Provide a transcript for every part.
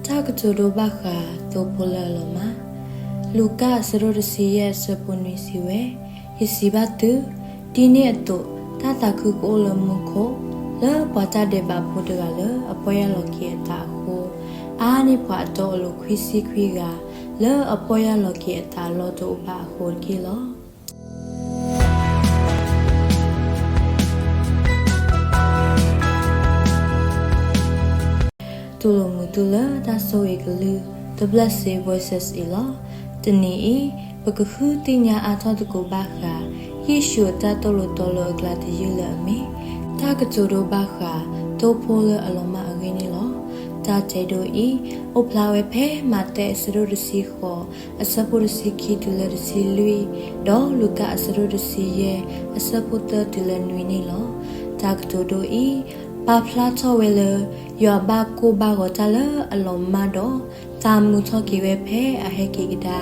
တၢ်ကတိၤဒိဘၣ်ဃး သိဖိလၢအလီၤမၢ်. လူၤကၣ်အဆၢဒိၣ်တဆံယဲၢ်အဆၢဖိနွံစံးဝဲ, ယစံးဘၣ်သု, ဒ်န့ၣ်အသိး တၢ်သးခုကအိၣ်လၢမူခိၣ် လၢပှၤတၢ်ဒဲးဘးဖိတဂၤလၢအပီၢ်ယၢ်လီၤက့ၤအသးအဃိ, အါန့ၢ်ပှၤအတီအလိၤခွံဆံခွံဂၤ လၢအပီၢ်ယၢ်လီၤက့ၤအသးအလီၢ်တအိၣ်ဘၣ်အဃိတက့ၢ်လီၤ. တူၢ်လိာ်မုာ်သုလၢတၢ်ဆိၣ်ဂ့ၤကလုၢ် The Blessed Voices အံၤလီၤ. တနံၤအံၤ ပကဃုသ့ၣ်ညါအါထီၣ်သကိးဘၣ်ဃး ယ့ၣ်ၡူးအတၢ်သိၣ်လိတီလိအကျါတယုၢ်လၢအမ့ၢ် တၢ်ကတိၤဒိဘၣ်ဃး သိဖိလၢအလီၤမၢ်အဂ့ၢ်န့ၣ်လီၤ. တၢ်တဲဒိအံၤ အိၣ်ဖျါဝဲဖဲမးသဲအဆၢဒိၣ်တဆံဃိး အဆၢဖိတဆံခံတုၤလၢတဆံလွံၢ်, ဒီးလူၤကၣ်အဆၢဒိၣ်တဆံယဲၢ် အဆၢဖိသၢတုၤလၢနွံန့ၣ်လီၤ. တၢ်ကတိၤဒိအံၤ ပာ်ဖျါထီၣ်ဝဲလၢ ယွၤဘၣ်ကိၢ်ဘၣ်ဂီၤတၢ်လၢအလီၤမၢ်ဒီး သးမုာ်ထီၣ်က့ၤဝဲဖဲအဟဲက့ၤကဒါ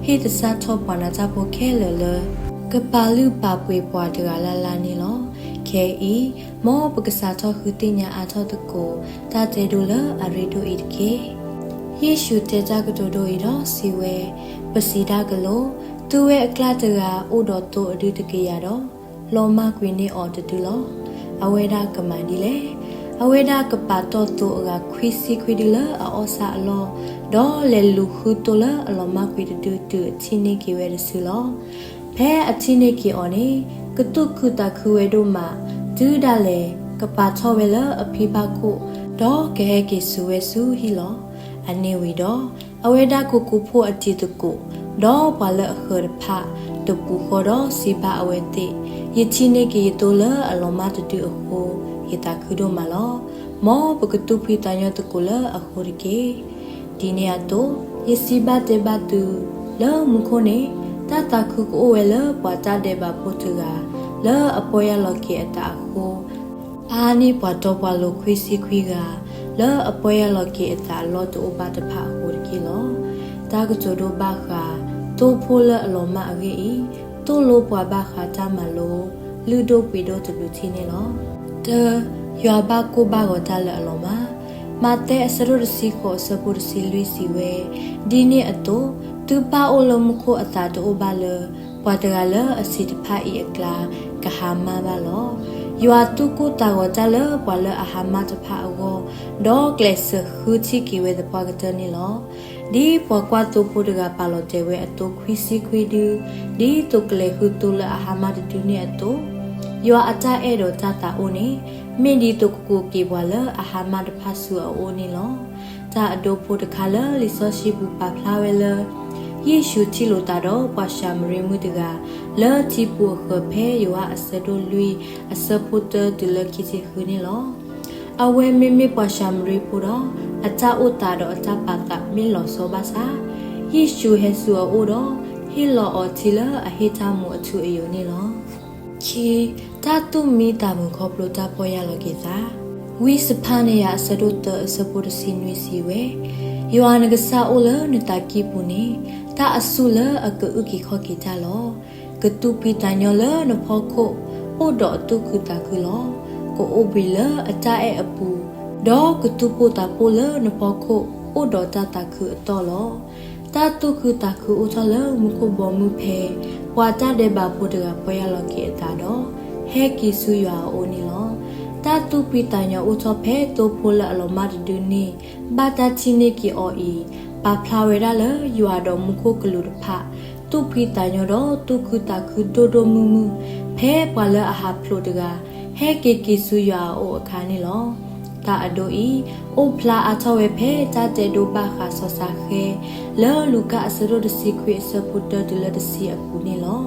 ဟ့ၣ်သဆၣ်ထီၣ်ပှၤနၢ်တၢ်ဖိခဲလၢာ်လၢ ကပာ်လုၢ်ပာ်ပှ့ၤပှၤတဂၤလၢ်လၢ်န့ၣ်လီၤ. ခဲအံၤ မ်ပကစးထီၣ်ဃုသ့ၣ်ညါအါထီၣ်သကိး တၢ်တဲဒိလၢအရ့ဒိၣ်အံၤတက့ၢ်. ယ့ၣ်ၡူးတဲတၢ်ကတိၤဒိအံၤဒီးစံးဝဲ, ပစံးဒၣ်ကလိၤ, သုဝဲအကျၢ်တဂၤအိၣ်ဒီးသိအဒုတကယၤဒီး လီၤမၢ်ကွံာ်န့ၢ်အီၤတဒုလီၤ. အဝဲဒၣ်ကမၤဒ်လဲၣ်. အဝဲဒၣ်ကပာ်တီၢ်သိအဂၤခွံဆံခွံဒုလၢအအီၣ်ဆၣ်အလီၢ်, ဒီးလဲၤလူၤဃုသိလၢအလီၤမၢ်ကွံာ်တဒုတုၤအထံၣ်န့ၢ်က့ၤဝဲတစုလီၤ. ဖဲအထံၣ်န့ၢ်က့ၤအီၤန့ၣ် ကသူၣ်ခုသးခုဝဲဒိၣ်မး, တုၤဒၣ်လဲာ် ကပာ်ထီၣ်ဝဲလၢအဖံဘၣ်ခိၣ်, ဒီးကဟဲက့ၤဆူဝဲဆူဟံၣ်လီၤ. အန့ၣ်ဝံၤဒီး အဝဲဒၣ်ကိးကိးဖှိၣ်အတံၤသကိး, ဒီးပှၤလၢအဃၢၤတဖၣ် တပူၤဃီဒီးစံးဘၣ်အဝဲသ့ၣ်, ယထံၣ်န့ၢ်က့ၤယသိလၢအလီၤမၢ်တဒုအဃိ, ယသးခုဒိၣ်မးလီၤ. မ်ပကသူၣ်ဖှံသးညီသကိးလၢအဃိတက့ၢ်. ဒ်န့ၣ်အသိး ယစံးဘၣ်တဲဘၣ်သု, လၢမူခိၣ်န့ၣ် တၢ်သးခုကအိၣ်ဝဲလၢပှၤတၢ်ဒဲးဘးဖိတဂၤ လၢအပီၢ်ယၢ်လီၤက့ၤအသးအဃိ, အါန့ၢ်ပှၤတီပှၤလိၤခွံဆံခွံဂၤ လၢအပီၢ်ယၢ်လီၤက့ၤအသးအလီၢ်တအိၣ်ဘၣ်တဖၣ်အဃိတက့ၢ်လီၤ. တၢ်ကတိၤဒိဘၣ်ဃး သိဖိလၢအလီၤမၢ်အဂ့ၢ်အံၤ သိၣ်လိပှၤဘၣ်ဃးတၢ်မၤလိ လုၢ်ဒိၣ်ပှ့ၤဒိၣ်တဘျုးထံၣ်န့ၣ်လီၤ. တၢ, ယွၤဘၣ်ကိၢ်ဘၣ်ဂီၤတၢ်လၢအလီၤမၢ်. မးသဲအဆၢဒိၣ်တဆံဃိးအဆၢဖိတဆံလွံၢ်စံးဝဲ, ဒ်န့ၣ်အသိး သုပၢ်အိၣ်လၢမူခိၣ်အသးတအိၣ်ဘၣ်လၢ ပှၤတဂၤလၢအဆံးတဖၣ်အံၤအကျါ ကဟါမၢ်ဘၣ်လီၤ. ယွၤသူၣ်ကိၢ်သးဂီၤတၢ်လၢပှၤလၢအဟါမၢ်တဖၣ်အဂီၢ်, ဒီးကျဲးစၢးဃုထံၣ်က့ၤဝဲသပှၢ်ကတၢၢ်န့ၣ်လီၤ. ဒ်ပှၤကွၢ်သိဖိတဂၤပာ်လီၤတဲာ်ဝဲအသိခွံဆံခွံဒု, ဒ်သိးကလဲၤဃုသိလၢအဟါမၢ်တဒုန့ၣ်အသိး, ယွၤအတၢ်အဲၣ်ဒိးတၢ်သးအိၣ်န့ၣ် မ့ၢ်ဒ်သိးကကိးက့ၤပှၤလၢအဟါမၢ်တဖၣ်ဆူအအိၣ်န့ၣ်လီၤ. တၢ်အဒိဖိတခါလၢလံာ်စီဆှံပူၤပာ်ဖျါဝဲလၢ ယ့ၣ်ၡူးထံၣ်လိာ်သးဒီးပှၤၡၤမရံမုၣ်တဂၤ လၢထံပူၤအဃၢၤဖဲယိၤဟၣ်အဆၢဒိၣ်လွံၢ် အဆၢဖိတၢတုၤလၢခံဆံဃုန့ၣ်လီၤ. အဝဲမ့မ့ၢ်ပှၤၡၤမရံဖိဒီး အတၢ်အိၣ်သးဒီးအတၢ်ပာ်သးမ့ၢ်လီၤဆီဘၣ်ဆၣ်, ယ့ၣ်ၡူးဟဲဆူအအိၣ်ဒီး ဟ့ၣ်လီၤအီၤထံလၢအဟ့ၣ်တၢ်မူအထူအယိာ်န့ၣ်လီၤ. ခံ, တၢ်သူၣ်မံသးမုာ်ခီဖျိတၢ်ပီၢ်ယၢ်လီၤက့ၤသး. ဝံစဖါနယၤအဆၢဒိၣ်သၢအဆၢဖိတဆံနွံစံးဝဲ, ယွၤနကစၢ်အိၣ်လၢနသးကံၢ်ပူၤန့ၣ်, တၢ်အဆူၣ်လၢအကအုၣ်က့ၤခီၣ်က့ၤတၢ်လီၤ. ကသူၣ်ဖှံသးညီလၢနဖီခိၣ် အိၣ်ဒီးအသူၣ်ခုသးခုလီၤ. ကအိၣ်ဘှံးလၢအတၢ်အဲၣ်အပူၤ, ဒီးကသူၣ်ပိၢ်သးပိၢ်လၢနဖီခိၣ် အိၣ်ဒီးတၢ်သးခုအသီၣ်လီၤ. တၢ်သူၣ်ခုသးခုအိၣ်ထီၣ်လၢမူခိၣ်ဘီမုၢ်ဖဲ ပှၤတၢ်ဒဲးဘးဖိတဂၤပီၢ်ယၢ်လီၤက့ၤအသးဒီး ဟဲက့ၤဆူယွၤအအိၣ်န့ၣ်လီၤ. တၢ်သူၣ်ဖှံသးညီအိၣ်ထီၣ်ဖဲသိဖိလၢအလီၤမၢ်တဒုန့ၣ် ဘၣ်တၢ်ထံၣ်န့ၢ်က့ၤအီၤအံၤ ပာ်ဖျါဝဲဒၣ်လၢယွၤဒီးမူခိၣ်ကလူးတဖၣ် သူၣ်ဖှံသးညီဒီးသူၣ်ခုသးခုဒိၣ်ဒိၣ်မုၢ်မုၢ် ဖဲပှၤလၢအဟးဖျိးတဂၤ ဟဲက့ၤက့ၤဆူယွၤအအိၣ်အခါန့ၣ်လီၤ. တၢ်အဒိအံၤ အိၣ်ဖျါအါထီၣ်ဝဲဖဲတၢ်တဲဒိဘၣ်ဃးစီၤစၤဃဲ လၢလူၤကၣ်အဆၢဒိၣ်တဆံခွံအဆၢဖိတၢတုၤလၢတဆံအပူၤန့ၣ်လီၤ.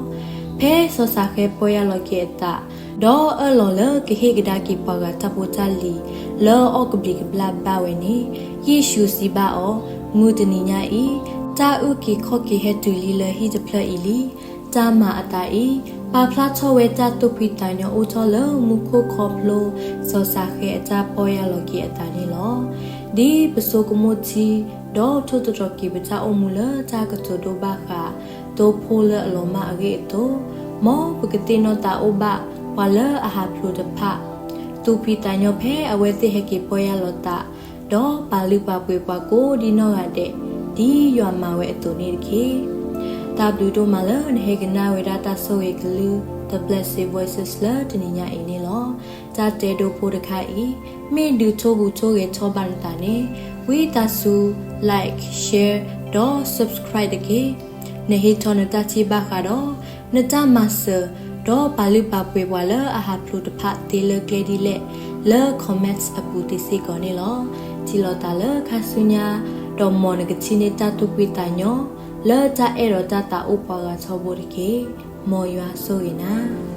ဖဲစီၤစၤဃဲပီၢ်ယၢ်လီၤက့ၤအသး ဒီးအၢၣ်လီၤလၢကဟ့ၣ်ကဒါက့ၤပှၤဂၤတၢ်ဖိတၢ်လံၤ လၢအီၣ်ကဘျံးကဘျၣ်ဘၣ်ဝဲန့ၣ် ယ့ၣ်ၡူးစံးဘၣ်အီၤ, မုၢ်တနံၤညါအံၤ တၢ်အုၣ်က့ၤခီၣ်က့ၤဟဲတုၤလံလၢဟံၣ်တဖျၢၣ်အံၤလံ. တၢ်မၤအသးအံၤ ပာ်ဖျါထီၣ်ဝဲတၢ်သူၣ်ဖှံသးညီအိၣ်ထီၣ်လၢမူခိၣ်ခီဖျိ စီၤစၤဃဲအတၢ်ပီၢ်ယၢ်လီၤက့ၤအသးန့ၣ်လီၤ. ဒ်ပဆိကမိၣ်ထံ ဒီးထိၣ်သတြီၤက့ၤပတၢ်အိၣ်မူလၢတၢ်ကတိၤဒိဘၣ်ဃး သိဖိလၢအလီၤမၢ်အဂ့ၢ်အသိး, မ်ပကသ့ၣ်နီၣ်သးအိၣ်ဘၣ်ပှၤလၢအဟးဖျိးတဖၣ် သူၣ်ဖှံသးညီဖဲအဝဲသ့ၣ်ဟဲက့ၤပီၢ်ယၢ်လီၤသး ဒီးပာ်လုၢ်ပာ်ပှ့ၤပှၤကိးဒံနီၢ်ဂၤဒဲး ဒ်ယွၤမၤဝဲအသိးန့ၣ်တက့ၢ်. တၢ်ဘျုးဒိၣ်မးလၢနဟဲကနၣ်ဝဲဒၣ်တၢ်ဆိၣ်ဂ့ၤကလုၢ် The Blessed Voices လၢတနံၤညါအံၤန့ၣ်လီၤ. တၢ်တဲဒိဖိတခါအံၤ မ့ၢ်ဒုးထိၣ်ဟူးထိၣ်ဂဲၤထီၣ်ဘၣ်နသးန့ၣ် ဝံသးစူၤ like, share ဒီး subscribe တက့ၢ်. နဟ့ၣ်ထီၣ်နတၢ်ထံၣ်ဘၣ်ဃးဒီး နတၢ်မၤစၢၤ ဒီးပာ်လုၢ်ပာ်ပှ့ၤပှၤလၢအဟးဖျိးတဖၣ်သ့လၢကျဲဒ်လဲၣ် လၢ comments အပူၤတ့ၢ်စ့ၢ်ကီးန့ၣ်လီၤ. ထံၣ်လိာ်သးလၢခါဆူညါ ဒီးမ်နကထံၣ်န့ၢ်တၢ်သူၣ်ဖှံသးညီ လၢတၢ်အဲၣ်ဒီးတၢ်သးအိၣ်ပှၤဂၤထီဘိတက့ၢ်. မ်ယွၤဆိၣ်ဂ့ၤနၤ.